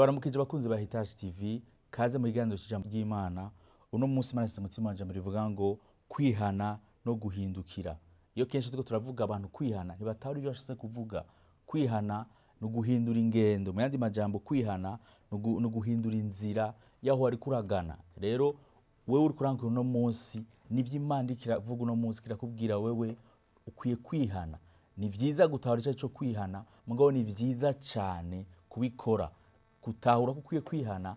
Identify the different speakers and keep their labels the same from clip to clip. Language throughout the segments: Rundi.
Speaker 1: Ndabaramukije abakunzi ba Hitachi TV, kaze mu kiganiro cy'ijambo ry'Imana. Uno munsi Imana ishyize umutima wanje rivuga ngo kwihana no guhindukira. Iyo kenshi turiko turavuga abantu kwihana, ntibatahura ibyo bashatse kuvuga. Kwihana ni uguhindura ingendo, mu yandi majambo kwihana ni uguhindura inzira y'aho wariko uragana. Rero wewe uriko urankura uno munsi, nivyo Imana iriko iravuga uno munsi, kirakubwira wewe ukwiye kwihana. Ni vyiza gutahura ico kwihana, mugabo ni vyiza cane kubikora. Gutahura ko ukwiye kwihana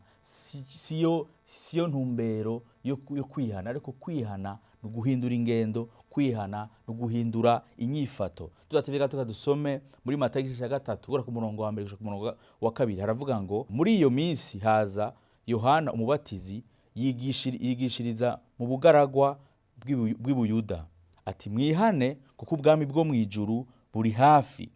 Speaker 1: siyo ntumbero yo kwihana, ariko kwihana ni uguhindura ingendo, kwihana ni uguhindura inyifato. Tudatevye gato dusome muri Matayo igice ca 3 guhera ku murongo wa 1 gushika ku murongo wa 2. Haravuga ngo muri iyo minsi haza Yohana umubatizi yigishiriza mu bugaragwa bw'Ibuyuda ati mwihane kuko ubwami bwo mw'ijuru buri hafi.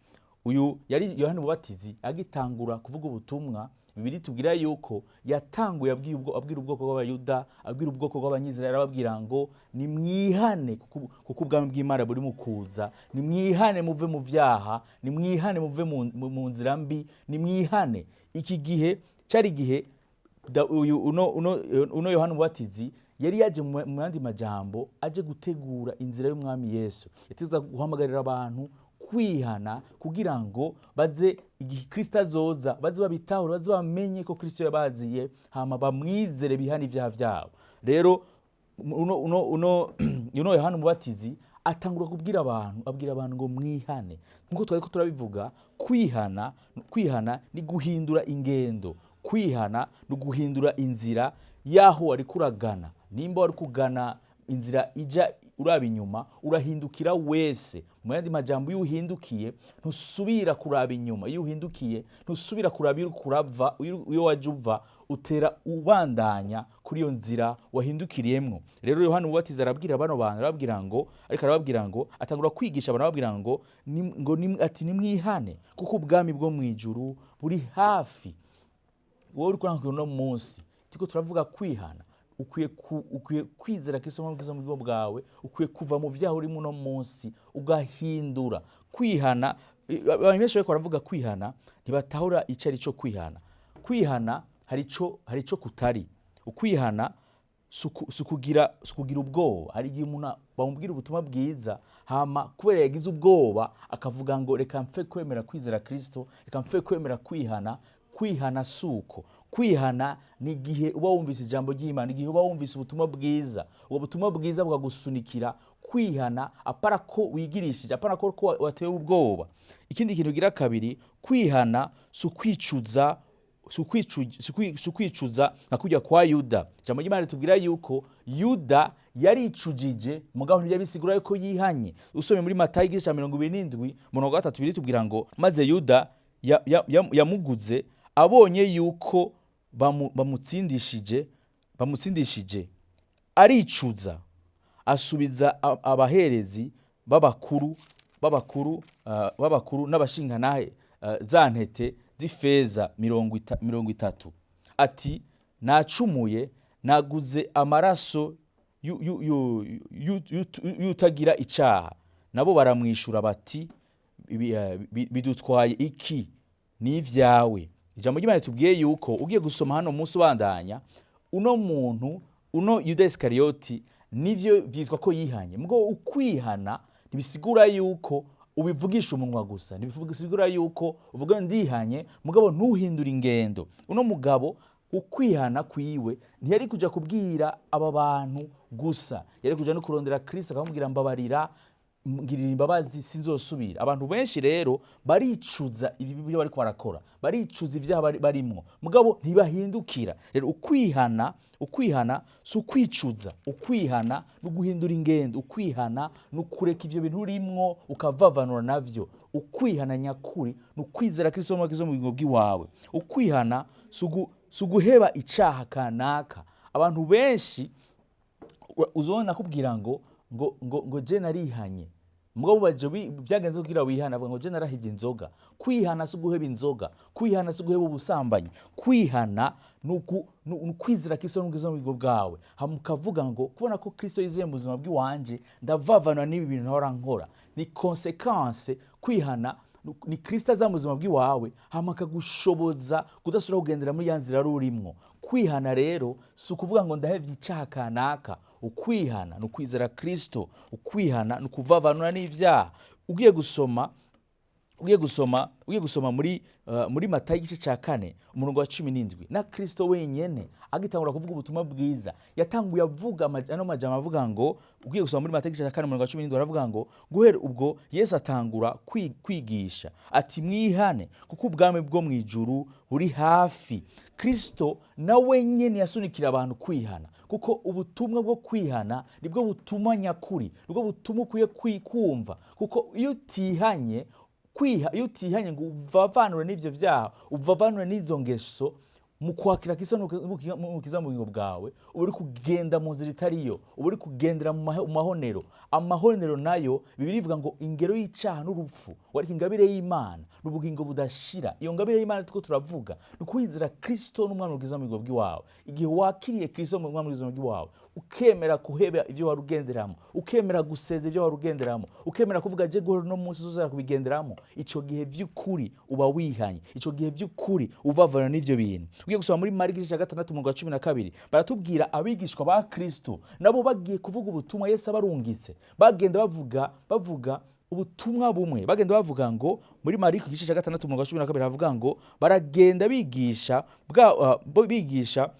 Speaker 1: Uyu yari Yohana umubatizi agitangura kuvuga ubutumwa. Bibiliya itubwira yuko yatanguye abwira ubwoko bw'Abayuda, abwira ubwoko bw'Abanyisirayeli, arababwira ngo nimwihane kuko ubwami bw'Imana buri mu kuza, nimwihane muve mu vyaha, nimwihane muve mu nzira mbi, nimwihane. Iki gihe cari igihe uyu uno Yohana umubatizi yari yaje mu yandi majambo aje gutegura inzira y'Umwami Yesu. Yateza guhamagarira abantu kwihana kugira ngo baze igihe Kristo azoza baze babitahure, baze bamenye ko Kristo yabaziye, hama bamwizere bihane ivyaha vyabo. Rero uno Yohana umubatizi atangura kubwira abantu, abwira abantu ngo mwihane. Nkuko twari ko turabivuga, kwihana ni guhindura ingendo, kwihana ni guhindura inzira yaho wari kuragana. Nimba wari kugana inzira ija uraba inyuma, urahindukira wese. Mu yandi majambo, iyo uhindukiye ntusubira kuraba inyuma, iyo uhindukiye ntusubira kuraba iyo kurava, iyo waje uva, utera ubandanya kuri iyo nzira wahindukiriyemwo. Rero Yohana umubatizi arabwira bano bantu, arababwira ngo, ariko arababwira ngo, atangura kwigisha abantu arababwira ngo, ngo ati nimwihane kuko ubwami bwo mw'ijuru buri hafi. Wowe uriko urankura uno munsi, turiko turavuga kwihana, ukwiye kwizera Kristo nk'umukiza mu bugingo bwawe, ukwiye kuva mu vyaha urimo uno munsi ugahindura. Kwihana, abantu benshi bariko baravuga kwihana ntibatahura ico ari cyo kwihana. Kwihana hari ico kutari. Ukwihana sukugira ubwoba. Hari igihe umuntu bamubwira ubutumwa bwiza, hama kubera yagize ubwoba akavuga ngo reka mfe kwemera kwizera Kristo, reka mfe kwemera kwihana. Kwihana suko. Kwihana ni igihe uba wumvise ijambo ry'Imana, igihe uba wumvise ubutumwa bwiza, ubwo butumwa bwiza bukagusunikira kwihana, apara ko wigirishije, apara ko watewe ubwoba. Ikindi kintu gira kabiri, kwihana si ukwicuza, si ukwicuza nka kujya kwa Yuda. Ijambo ry'Imana ritubwira yuko Yuda yaricujije, mugabo ntiyabisigura yuko yihanye. Usomye muri Matayo igice ca 27 umurongo wa 3, biritubwira ngo maze Yuda yamuguze abonye yuko bamutsindishije aricuza, asubiza abaherezi b'abakuru n'abashingantahe, za ntete z'ifeza 30, ati nacumuye, naguze amaraso y'utagira icaha. Nabo baramwishura bati bidutwaye iki, ni ivyawe. Ijambo ry'Imana ritubwiye yuko ugiye gusoma hano munsi ubandanya, uno muntu, uno Yuda Iskariyoti, nivyo vyitwa ko yihanye. Mugabo ukwihana ntibisigura yuko ubivugisha umunwa gusa, ntibisigura yuko uvuga ndihanye mugabo ntuhindure ingendo. Uno mugabo ukwihana kwiwe ntiyari kuja kubwira aba bantu gusa, yari kuja no kurondera Kristo akamubwira mbabarira, ngirira imbabazi, sinzosubira. Abantu benshi rero baricuza ibi byo bariko barakora, baricuza ivyaha barimwo, mugabo ntibahindukira. Rero ukwihana si ukwicuza, ukwihana no guhindura ingendo, ukwihana no kureka ivyo bintu urimwo ukavavanura navyo. Ukwihana nyakuri no kwizera Kristo mu bugingo bw'iwawe. Ukwihana si uguheba icaha kanaka. Abantu benshi uzobona akubwira ngo je narihanye, mugabo baje byagenze kugira wihane, avuga ngo je narahevye inzoga. Kwihana si uguheba inzoga, kwihana si uguheba ubusambanyi, kwihana ni ukwizera Kristo n'ubwiza mu bugingo bwawe. Hama ukavuga ngo kubona ko Kristo yizeye mu buzima bw'iwanje, ndavavanwa n'ibi bintu nahora nkora. Ni consequence. Kwihana Ni Kristo aza mu buzima bw'iwawe, hama akagushoboza kudasubira kugendera muri ya nzira wari urimwo. Kwihana rero si ukuvuga ngo ndahevye icaha kanaka. Ukwihana ni ukwizera Kristo, ukwihana ni ukuvavanura n'ivyaha. Ugiye gusoma muri Matayo igice cya 4, umurongo wa 17, na Kristo wenyene agitangura kuvuga ubutumwa bwiza yatanguye avuga ano majambo, avuga ngo, ugiye gusoma muri Matayo igice cya 4, umurongo wa 17, aravuga ngo: "Guhera ubwo Yesu atangura kwigisha ati: 'Mwihane, kuko ubwami bwo mu ijuru buri hafi.'" Kristo nawe nyene yasunikira abantu kwihana, kuko ubutumwa bwo kwihana nibwo butumwa nyakuri, nibwo butumwa ukwiye kumva, kuko iyo utihanye ngo uvavanure n'ivyo vyaha, uvavanure n'izo ngeso, mu kwakira Kristo n'umukiza mu bugingo bwawe, uba uri kugenda mu nzira itariyo, uba uri kugendera mu mahonero. Amahonero nayo, Bibiliya ivuga ngo ingero y'icaha n'urupfu, wariko ingabire y'Imana ni ubugingo budashira. Iyo ngabire y'Imana turiko turavuga ni ukwizera Kristo n'umwami mukiza mu bugingo bw'iwawe. Igihe wakiriye Kristo mu mwami mukiza mu bugingo bwawe, ukemera kuheba ivyo wari ugenderamo, ukemera guseza ivyo wari ugenderamo, ukemera kuvuga: "Je guhera uno munsi uzozera kubigenderamo", ico gihe vy'ukuri uba wihanye, ico gihe vy'ukuri uvavana n'ivyo bintu. Ugiye gusoma muri Mariko igice cya 6, umurongo wa 12, baratubwira abigishwa ba Kristo nabo bagiye kuvuga ubutumwa Yesu abarungitse, bagenda bavuga ubutumwa bumwe. Bagenda bavuga ngo, muri Mariko igice cya 6, umurongo wa 12, havuga ngo baragenda bigisha bigisha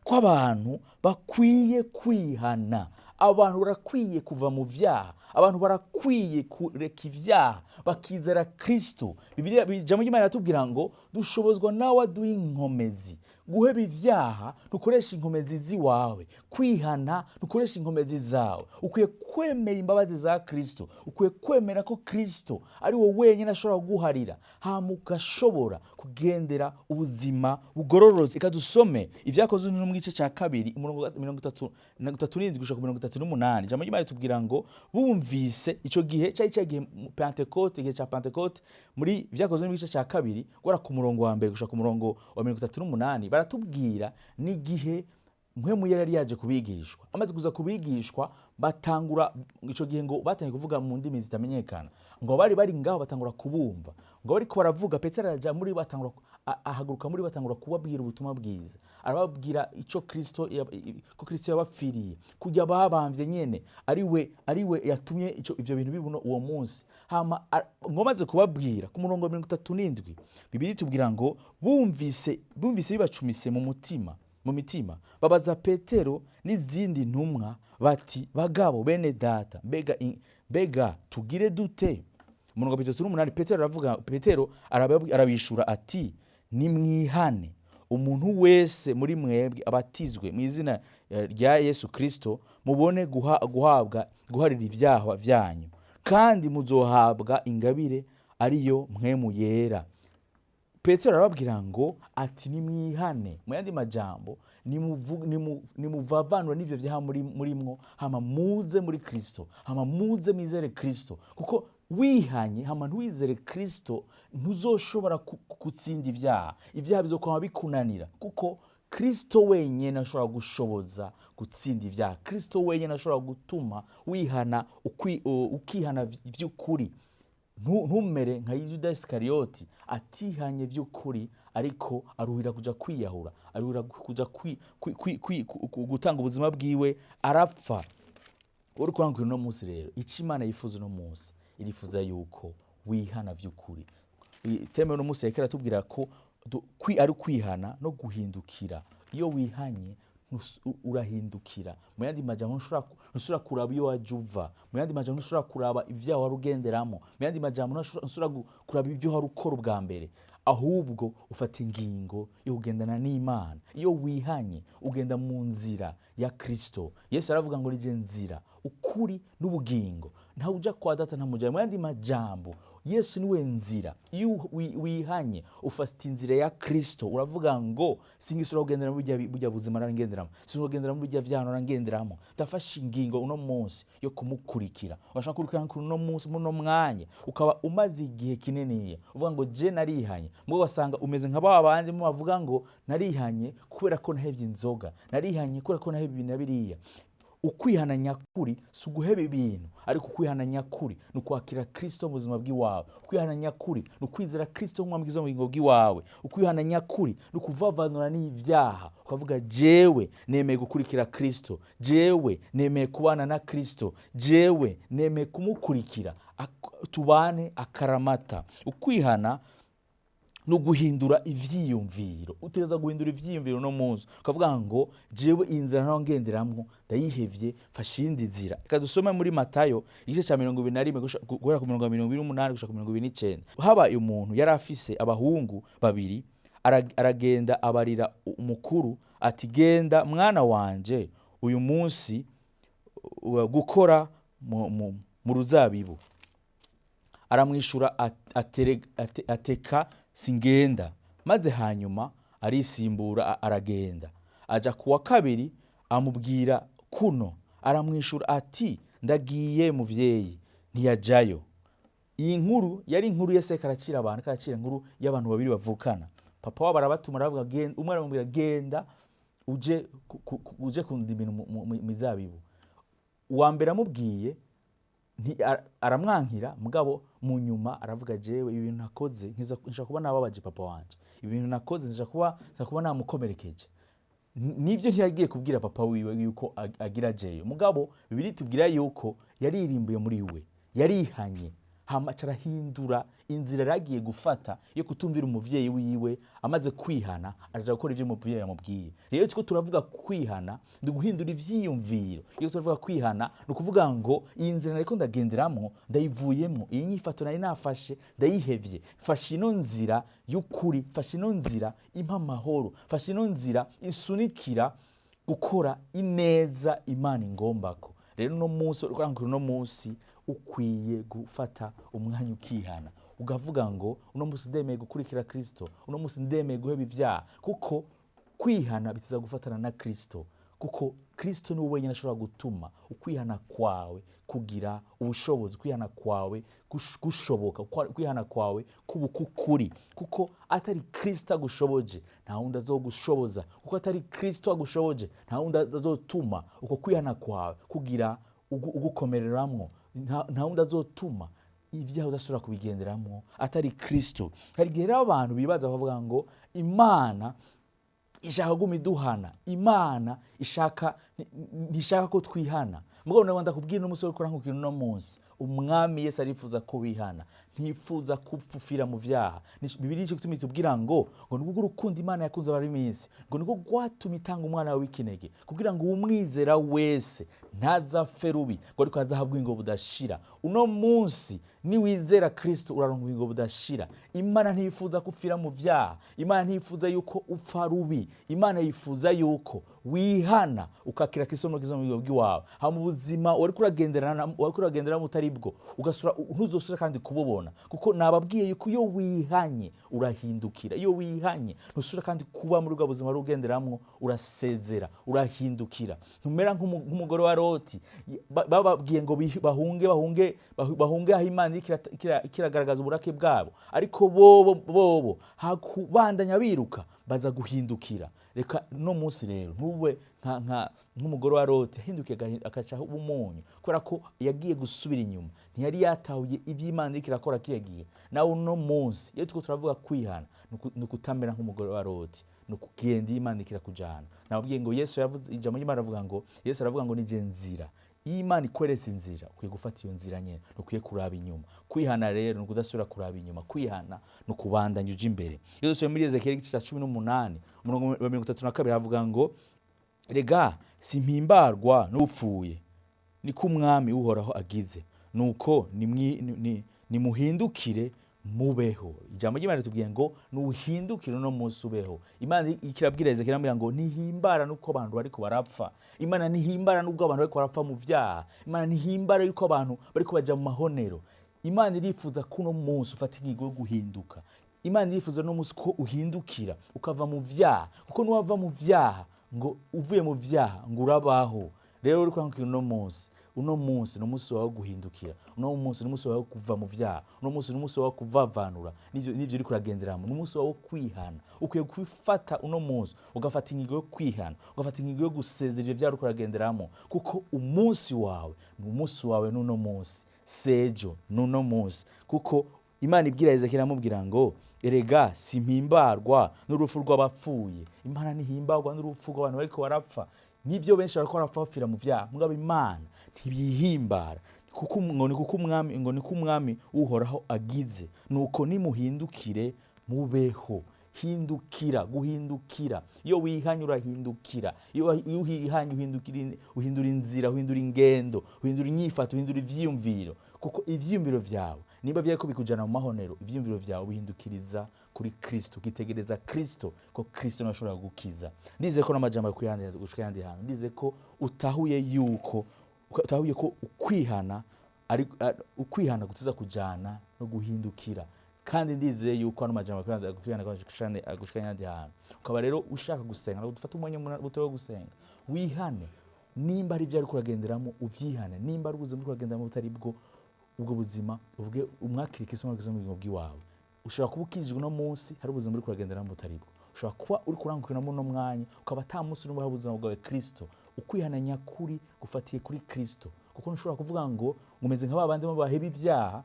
Speaker 1: ko abantu bakwiye kwihana, abantu barakwiye kuva mu vyaha, abantu barakwiye kureka ivyaha bakizera Kristo. Bibiliya, ijambo ry'Imana riratubwira ngo dushobozwa nawe aduha inkomezi. Guheba ivyaha ntukoresha inkomezi ziwawe, kwihana ntukoresha inkomezi zawe. Ukwiye kwemera imbabazi za Kristo, ukwiye kwemera ko Kristo ari wowe wenyine ashobora kuguharira, hama ugashobora kugendera ubuzima bugororotse. Reka dusome Ibyakozwe no mu gice cya 2, umurongo wa 37 gushika ku 38. Ijambo ry'Imana ritubwira ngo bumvise ico gihe cyari cya gihe Pentekote, igihe cya Pentekote. Muri Ibyakozwe mu gice cya 2, guhera ku murongo wa 1 gushika ku murongo wa 38, baratubwira n'igihe Mpwemu yari yaje kubigishwa. Amaze kuza kubigishwa, batangura ico gihe ngo batangiye kuvuga mu ndimi zitamenyekana, ngo bari bari ngaho batangura kubumva ngo bariko baravuga. Petero araja muri, batangura, ahaguruka muri, batangura kubabwira ubutumwa bwiza, arababwira ico Kristo ko Kristo yabapfiriye, kujya babamvye nyene ari we yatumye ico ivyo bintu bibuno uwo munsi. Hama ngo maze kubabwira, ku murongo wa 37, Bibiliya itubwira ngo bumvise bibacumise mu mitima, babaza Petero n'izindi ntumwa bati: "Bagabo bene data, mbega tugire dute?" Umurongo wa 38, Petero aravuga, Petero arabishura ati: "Nimwihane, umuntu wese muri mwebwe abatizwe mu izina rya Yesu Kristo, mubone guhabwa guharira ibyaha byanyu, kandi muzohabwa ingabire ariyo Mpwemu Yera." Petero arababwira ngo ati: "Nimwihane." Mu yandi majambo, nimuvavanure n'ivyo vyaha murimwo, hama muze muri Kristo, hama muze mwizere Kristo, kuko wihanye hama ntiwizere Kristo ntuzoshobora gutsinda ivyaha. Ivyaha bizokwama bikunanira, kuko Kristo wenyine ashobora gushoboza gutsinda ivyaha. Kristo wenyine ashobora gutuma wihana, ukihana vy'ukuri. Ntumere nka Yuda Isikariyoti atihanye by'ukuri, ariko aruhira kuja kwiyahura, aruhira kuja gutanga ubuzima bwiwe, arapfa. Uri kurangura uno munsi rero, icyo Imana yifuza uno munsi, irifuza yuko wihana by'ukuri. Thème uno munsi yariko iratubwira ko ari kwihana no guhindukira. Iyo wihanye urahindukira. Mu yandi majambo, ntushobora kuraba iyo waje uva. Mu yandi majambo, ntushobora kuraba ibyaha wari ugenderamo. Mu yandi majambo, ntushobora kuraba ibyo wari ukora ubwa mbere, ahubwo ufata ingingo yo kugendana n'Imana. Iyo wihanye ugenda mu nzira ya Kristo. Yesu aravuga ngo: "Nije nzira, ukuri n'ubugingo, ntawe uja kwa Data ntamujyanye." Mu yandi majambo, Yesu niwe nzira. Iyo wihanye ufata inzira ya Kristo, uravuga ngo: "Singisubira kugendera muri burya buzima narangenderamo, singisubira kugendera muri burya vyaha narangenderamo, ndafashe ingingo uno munsi yo kumukurikira." Urashobora kurikira kuri uno munsi, muri uno mwanya, ukaba umaze igihe kininiya uvuga ngo: "Je narihanye", mugabo ugasanga umeze nka ba bandi mu bavuga ngo: "Narihanye kubera ko nahevye inzoga, narihanye kubera ko nahevye ibi na biriya." Ukwihana nyakuri si uguheba ibintu, ariko ukwihana nyakuri ni ukwakira Kristo mu buzima bw'iwawe. Ukwihana nyakuri ni ukwizera Kristo nk'umwami mu bugingo bw'iwawe. Ukwihana nyakuri ni ukuvavanura n'ibyaha, ukavuga jewe nemeye gukurikira Kristo, jewe nemeye kubana na Kristo, jewe nemeye kumukurikira, tubane akaramata. Ukwihana ni uguhindura ivyiyumviro. Utegereza guhindura ivyiyumviro uno munsi, ukavuga ngo jewe iyi nzira naho ngenderamwo ndayihevye, mfashe iyindi nzira. Reka dusome muri Matayo igice ca 21 guhera ku mirongo 28 gushika ku 29. Habaye umuntu yari afise abahungu babiri, aragenda abarira umukuru ati genda mwana wanje uyu munsi gukora mu ruzabibu. Aramwishura ateka singenda. Maze hanyuma arisimbura aragenda. Aja kuwa kabiri amubwira kuno, aramwishura ati ndagiye muvyeyi, ntiyajayo. Iyi nkuru yari inkuru Yesu ariko aracira abantu, ariko aracira inkuru y'abantu babiri bavukana. Papa wabo arabatuma, aravuga umwe aramubwira genda uje kunda ibintu mu mizabibu. Uwa mbere amubwiye aramwankira, mugabo mu nyuma aravuga jewe ibi bintu nakoze nshaka kuba nababaje papa wanje, ibi bintu nakoze nshaka kuba namukomerekeje. Nivyo ntiyagiye kubwira papa wiwe yuko agira jeyo, mugabo Bibiliya itubwira yuko yaririmbuye muri we, yarihanye, hama aca arahindura inzira yaragiye gufata yo kutumvira umuvyeyi wiwe. Amaze kwihana aja gukora ivyo umuvyeyi yamubwiye. Rero turiko turavuga kwihana ni guhindura ivyiyumviro. Iyo turavuga kwihana ni ukuvuga ngo iyi nzira nariko ndagenderamwo ndayivuyemwo, iyi nyifato nari nafashe ndayihevye, mfashe ino nzira y'ukuri, mfashe ino nzira impa amahoro, mfashe ino nzira insunikira gukora ineza Imana ingombako. Rero uno munsi uriko uno munsi ukwiye gufata umwanya ukihana, ukavuga ngo uno munsi ndemeye gukurikira Kristo, uno munsi ndemeye guheba ivyaha, kuko kwihana bitiza gufatana na Kristo, kuko Kristo niwe wenyine ashobora gutuma ukwihana kwawe kugira ubushobozi, ukwihana kwawe gushoboka, ukwihana kwawe kuba ukuri, kuko atari Kristo agushoboje nta wundi azogushoboza, kuko atari Kristo agushoboje nta wundi azotuma uko kwihana kwawe kugira ugukomereramwo, nta wundi azotuma ivyaha udashobora kubigenderamwo atari Kristo. Hari igihe rero abantu bibaza bakavuga ngo Imana ishaka kuguma iduhana, Imana ntishaka ko twihana. Mugabo nawe ndakubwira uno munsi uriko urankukira uno munsi, Umwami Yesu arifuza ko wihana, ntifuza kupfufira mu vyaha. Bibiliya ico gituma itubwira ngo nubwo urukundo Imana yakunze abari mw'isi, ngo nubwo rwatumye itanga umwana wawe w'ikinege, kugira ngo uwumwizera wese ntazapfe rubi, ngo ariko azahabwe ubugingo budashira. Uno munsi niwizera Kristo uraronka ubugingo budashira. Imana ntiyifuza ko upfira mu vyaha, Imana ntiyifuza yuko upfa rubi, Imana yifuza yuko wihana ukakira Kristo mu bugingo bw'iwawe. Hama ubuzima wariko uragenderana, wariko uragenderamo utari bwo, ugasura ntuzosubira kandi kububona, kuko nababwiye yuko iyo wihanye urahindukira, iyo wihanye ntusubira kandi kuba muri bwa buzima wari ugenderamwo, urasezera, urahindukira. Ntumera nk'umugore wa Loti, bababwiye ngo bahunge aho Imana iriko iragaragaza uburake bwabo, ariko bobo hakubandanya biruka baza guhindukira. Reka no munsi rero ntube nk'umugore wa Loti yahindukiye agaca umunyu, kubera ko yagiye gusubira inyuma, ntiyari yatahuye ivyo Imana iriko irakora kiriya gihe. Nawe uno munsi iyo turiko turavuga kwihana ni ukutamera nk'umugore wa Loti, ni ukugenda iyo Imana iriko irakujana. Nababwiye ngo Yesu yavuze ijambo ry'Imana aravuga ngo Yesu aravuga ngo nije nzira. Iyo Imana ikweretse inzira ukwiye gufata iyo nzira nyene, ntukwiye kuraba inyuma. Kwihana rero ni ukudasubira kuraba inyuma, kwihana ni ukubandanya uja imbere. Iyo dusomye muri Ezekieli igice ca 18 umurongo wa 32 havuga ngo rega simpimbarwa n'upfuye, niko Umwami Uhoraho agize, nuko nimuhindukire mubeho. Ijambo ry'Imana ritubwiye ngo nuhindukire uno munsi ubeho. Imana ikirabwira Ezekieli iramubwira ngo ntihimbara nuko abantu bariko barapfa. Imana ntihimbara nuko abantu bariko barapfa mu vyaha. Imana ntihimbara yuko abantu bariko baja mu mahonero. Imana irifuza ko uno munsi ufata ingingo yo guhinduka. Imana irifuza uno munsi ko uhindukira ukava mu vyaha, kuko nuwava mu vyaha ngo uvuye mu vyaha ngo urabaho. Rero uri kwandikira uno munsi, uno munsi ni umunsi wawe wo guhindukira, uno munsi ni umunsi wawe wo kuva mu vyaha, uno munsi ni umunsi wawe wo kuvavanura n'ivyo uriko uragenderamo, ni umunsi wawe wo kwihana. Ukwiye kwifata uno munsi, ugafata ingingo yo kwihana, ugafata ingingo yo gusezera ivyo vyaha uriko uragenderamo, kuko umunsi wawe ni umunsi wawe n'uno munsi, sejo n'uno munsi. Kuko Imana ibwira Ezekiel amubwira ngo erega simpimbarwa n'urupfu rw'abapfuye. Imana ntihimbarwa n'urupfu rw'abantu bariko barapfa. Nibyo benshi bariko barapfa bapfira mu vyaha, mugabo Imana ntibihimbara, kuko ngo ni kuko umwami, ngo ni ko umwami Uhoraho agize, nuko nimuhindukire mubeho. Hindukira, guhindukira. Iyo wihanye urahindukira. Iyo wihanye uhindura inzira, uhindura ingendo, uhindura inyifato, uhindura ivyiyumviro. Kuko ivyiyumviro vyawe nimba vyariko bikujana mu mahonero, ivyiyumviro vyawe bihindukiriza kuri Kristo, ukitegereza Kristo, ko Kristo niwe ashobora kugukiza. Ndizeye ko n'amajambo akwihanira gushika yandi hantu. Ndizeye ko utahuye yuko, utahuye ko ukwihana ari ukwihana gutiza kujana no guhindukira. Kandi ndizeye yuko ano majambo akwihanira gushika yandi hantu. Ukaba rero ushaka gusenga, ntabwo dufata umwanya muto wo gusenga. Wihane, nimba ari ibyo ariko uragenderamo uvyihane, nimba ari ubuzima uriko uragenderamo butari bwo ubwo buzima, uvuge umwakire Kristo mu buzima bw'iwawe. Ushobora kuba ukijijwe uno munsi hari ubuzima uriko uragenderamo butari bwo. Ushobora kuba uriko urangukira muri uno mwanya ukaba ata munsi n'umwe hari ubuzima bwawe Kristo. Ukwihana nyakuri gufatiye kuri Kristo. Kuko ntushobora kuvuga ngo ngumeze nka babandi baheba ibyaha,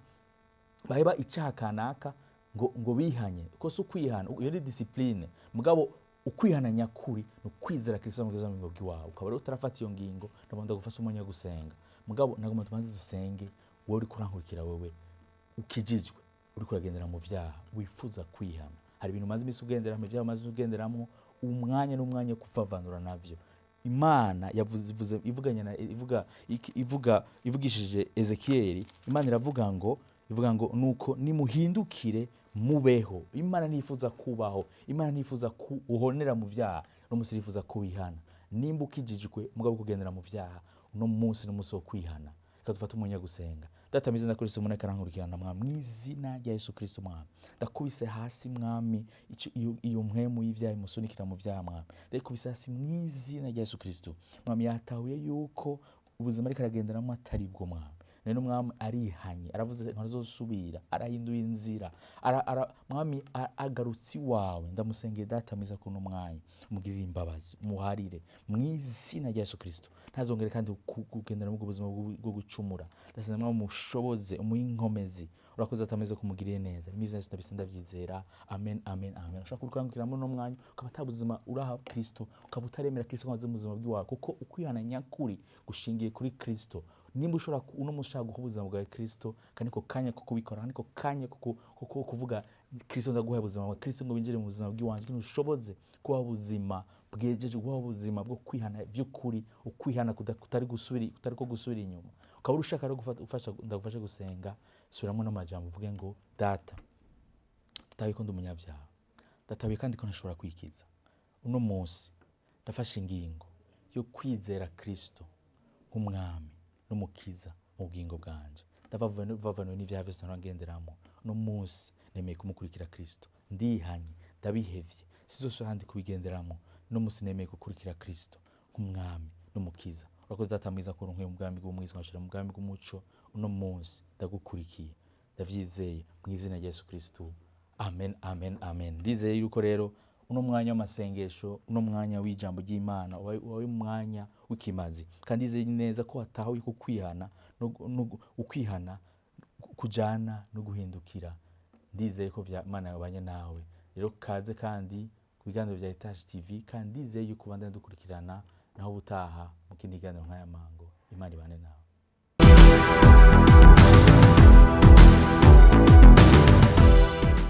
Speaker 1: baheba icyaha kanaka ngo bihanye. Kuko si ukwihana, iyo ni discipline. Mugabo ukwihana nyakuri ni ukwizera Kristo mu buzima bw'iwawe. Ukaba rero utarafata iyo ngingo, ndabona gufasha umwanya wo gusenga. Mugabo nagomba tubanze dusenge, wowe uriko urankurikira, wewe ukijijwe uriko uragendera mu vyaha, wifuza kwihana. Hari ibintu umaze imisi ugenderamo, ivyaha umaze ugenderamo, umwanya n'umwanya wo kuvavanura navyo. Imana yavuze, ivuze, ivuganye na, ivuga, iki, ivuga, ivugishije Ezekiel, Imana iravuga ngo, ivuga ngo nuko nimuhindukire mubeho. Imana ntifuza kubaho, Imana ntifuza ku uhonera mu vyaha, no munsi irifuza kuwihana. Nimba ukijijwe mugabo kugendera mu vyaha, uno munsi n'umunsi wo kwihana. Reka dufate umwanya wo gusenga. Data mwiza, ndakurikiza umuntu ariko arankurikirana, Mwami, mu izina rya Yesu Kristo, Mwami. Ndakubise hasi, Mwami, iyo mpwemu y'ivyaha imusunikira mu vyaha, Mwami. Ndakubise hasi mu izina rya Yesu Kristo. Mwami, yatahuye yuko ubuzima ariko aragenderamo atari bwo, Mwami. None Mwami arihanye, aravuze ntazosubira, arahinduye inzira. Mwami, agarutse iwawe. Ndamusengeye Data mwiza kuno mwanya, umugirire imbabazi, umuharire mu izina rya Yesu Kristo. Ntazongere kandi kugendera mu buzima bwo gucumura. Ndasenga Mwami umushoboze, umuhe inkomezi. Urakoze Data mwiza kumugiriye neza. Mu izina rya Yesu ndabisaba, ndabyizera. Amen, amen, amen. Ushobora kurukangukira muri uno mwanya ukaba ata buzima uraha Kristo, ukaba utaremera Kristo ngo aze mu buzima bw'iwawe, kuko ukwihana nyakuri gushingiye kuri Kristo. Nimba ushobora uno munsi ushaka guha ubuzima bwawe Kristo, kandi niko kanya ko kubikora, niko kanya ko kuvuga Kristo ndaguhaye ubuzima bwawe, Kristo ngo winjire mu buzima bw'iwanje, kugira ngo ushoboze kubaho ubuzima bwejeje, kubaho ubuzima bwo kwihana by'ukuri, ukwihana kutari gusubira, kutari ko gusubira inyuma. Ukaba ushaka rero gufasha, ndagufasha gusenga, subiramo n'amajambo uvuge ngo Data, ndatahuye ko ndi umunyabyaha, ndatahuye kandi ko ntashobora kwikiza. Uno munsi ndafashe ingingo yo kwizera Kristo nk'umwami n'umukiza mu bugingo bwanje. Ndavavanwe n'ivyaha vyose nahora ngenderamo. Uno munsi nemeye kumukurikira Kristo, ndihanye, ndabihevye, sizosubira ahandi kubigenderamo. Uno munsi nemeye gukurikira Kristo nk'umwami n'umukiza. Urakoze Data mwiza ko unkuye mu bwami bw'umwiza ukanshira mu bwami bw'umuco. Uno munsi ndagukurikiye, ndavyizeye mu izina rya Yesu Kristo. Amen, amen, amen. Ndizeye yuko rero uno mwanya w'amasengesho, uno mwanya w'ijambo ry'Imana wabaye umwanya w'ikimazi. Kandi ndizeye neza ko watahuye ko kwihana no ukwihana kujana no guhindukira. Ndizeye ko Imana yabanye nawe. Rero kaze kandi ku biganiro vya Heritage TV, kandi ndizeye yuko ubandanya dukurikirana naho ubutaha mu kindi kiganiro nk'aya mango. Imana ibane nawe.